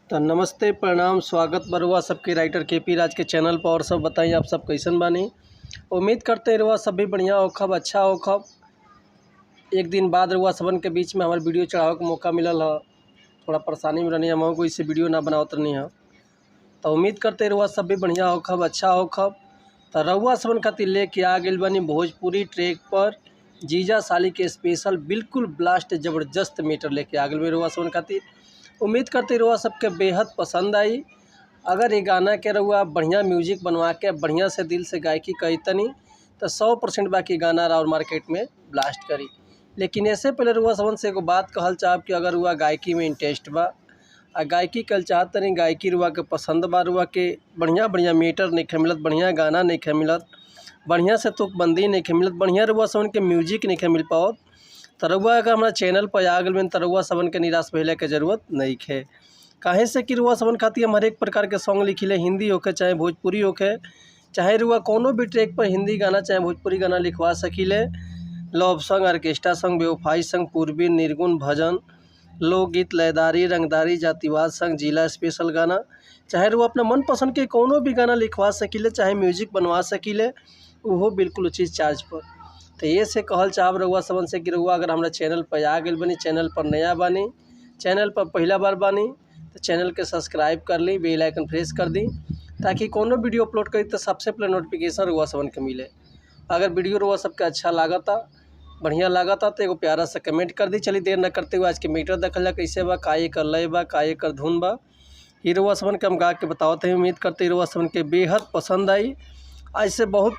तो नमस्ते, प्रणाम, स्वागत बरुआ सबके राइटर केपी राज के चैनल पर। और सब बताइए आप सब कैसन बानी। उम्मीद करते रुआ सब भी बढ़िया होखब, अच्छा होखब। एक दिन बाद रुआ सबन के बीच में हमारे वीडियो चढ़ावे के मौका मिलल है। थोड़ा परेशानी में रहनी, हम कोई से वीडियो ना बनावत रहनी है। तो उम्मीद करते रुआ सब भी बढ़िया होखब, अच्छा होखब। तो रउआ सबन खातिर लेके आ गइल बानी भोजपुरी ट्रैक पर जीजा साली के स्पेशल बिल्कुल ब्लास्ट ज़बरदस्त मीटर लेके आ गइल रउआ सबन खातिर। उम्मीद करते रउआ सबके बेहद पसंद आई। अगर ये गाना के रउआ बढ़िया म्यूजिक बनवा के बढ़िया से दिल से गायकी कही तनी तो 100% बाकी गाना और मार्केट में ब्लास्ट करी। लेकिन ऐसे पहले रउआ सबन से एगो बात कहल चाहब कि अगर रउआ गायकी में इंटरेस्ट बा आ गायकी कल चाहत तनी, गायकी रुआ के पसंद बा, रुआ के बढ़िया बढ़िया मीटर नहीं मिलत, बढ़िया गाना नहीं मिलत, बढ़िया से तुकबंदी नहीं मिलत, बढ़िया रुआ सबन के म्यूजिक नहीं मिल पाओत, तो रउआ अगर हमारा चैनल पर आ गइल तो रउआ सबन के निराश भइले के जरूरत नहीं है। काहे से कि रउआ सबन खातिर हम हरेक प्रकार के सॉन्ग लिखिले, हिंदी होके चाहे भोजपुरी होके, चाहे रुआ कोनो भी ट्रैक पर हिंदी गाना चाहे भोजपुरी गाना लिखवा सकीले। लव सॉन्ग, ऑर्केस्ट्रा सॉन्ग, बेवफाई सॉन्ग, पूर्वी निर्गुण भजन, लोकगीत, लयदारी, रंगदारी, जातिवाद संग, जिला स्पेशल गाना, चाहे रुआ अपना मनपसंद के कोनो भी गाना लिखवा सकीले, चाहे म्यूजिक बनवा सकीले, उहो बिल्कुल उचित चार्ज पर। तो ये से कहल चाहब रउआ सबन से कि रउआ अगर हमारा चैनल पर आ गइल बानी, चैनल पर नया बानी, चैनल पर पहला बार बानी, तो चैनल के सब्सक्राइब कर ली, बेल आइकन प्रेस कर दी, ताकि कोनो वीडियो अपलोड करी तो सबसे पहले नोटिफिकेशन रउआ सबन के मिले। अगर वीडियो रउआ सबके अच्छा लागता, बढ़िया लागता, तो एगो प्यारा सा कमेंट कर दी। चलिए देर न करते हुए आज के मीटर देखल जा कैसे बा, का एकर लय बा, का एकर धुन बा, ई रउआ सबन के हम गा के बतावत हई। उम्मीद करते रउआ सबन के बेहद पसंद आई। आज से बहुत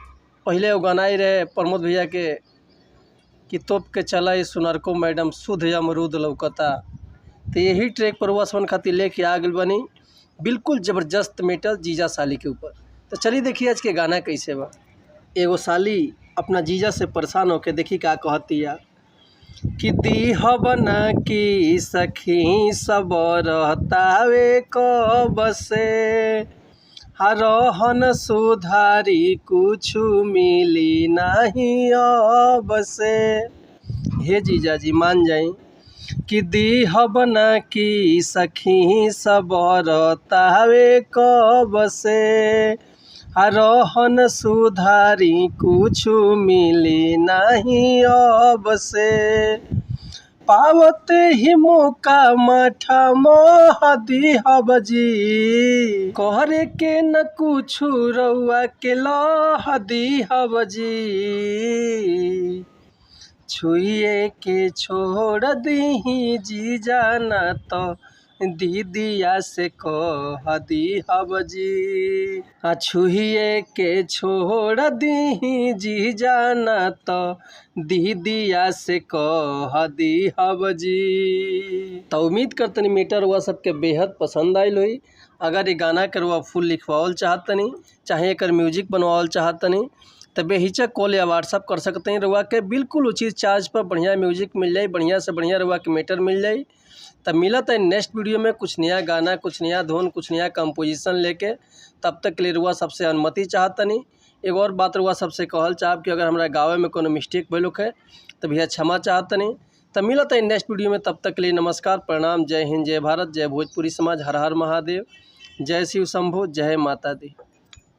पहले वो गाना ही रहे प्रमोद भैया के कि तोप के चला सुनरको मैडम शुद्ध अमरूद लौकता। तो यही ट्रैक पर रउआ सबन खातिर लेके आ गइल बानी बिल्कुल ज़बरदस्त मेटल जीजा साली के ऊपर। तो चलिए देखिए आज के गाना कैसे बा। एगो साली अपना जीजा से परेशान होके देखी का कहतिया कि दीहब ना की सखी सब रहतावे कब से, रहन सुधारी कुछु मिली नहीं अब से। हे जीजा जी मान जाई कि दीहब ना की सखी सब रहतावे कब से, रहन सुधारी कुछु मिली नहीं अब से। पावत ही मौका माठा मोह दीहब जी, कहरे के न कुछु रउआ के लह दीहब जी। छुइए के छोड़ दीही जीजा ना तो दीदिया से कह दीहब जी। आ छुहिए के छोड़ दीही जीजा ना तो दीदिया से कह दीहब जी। तो उम्मीद करतनी मीटर हुआ सबके बेहद पसंद आइल हुई। अगर ये गाना के रुआ फुल लिखवावल चाहतनी, चाहे एकर म्यूजिक बनवावल चाहतनी, तो बेहिचक कॉल या व्हाट्सअप कर सकते हैं। रुआ के बिल्कुल उचित चार्ज पर बढ़िया म्यूजिक मिल जाए, बढ़िया से बढ़िया रुआ के मीटर मिल जाए। तब मिलत है नेक्स्ट वीडियो में कुछ नया गाना, कुछ नया धुन, कुछ नया कंपोजिशन लेके। तब तक के लिए रुआ सबसे अनुमति चाहतनी। एगो और बात रुआ सबसे कहल चाहब कि अगर हमारा गावे में कोनो मिस्टेक भइल है तो भैया क्षमा चाहतनी। तब मिलत है नेक्स्ट वीडियो में, तब तक के लिए नमस्कार, प्रणाम, जय हिंद, जय भारत, जय भोजपुरी समाज, हर हर महादेव, जय शिव शंभो, जय माता दी।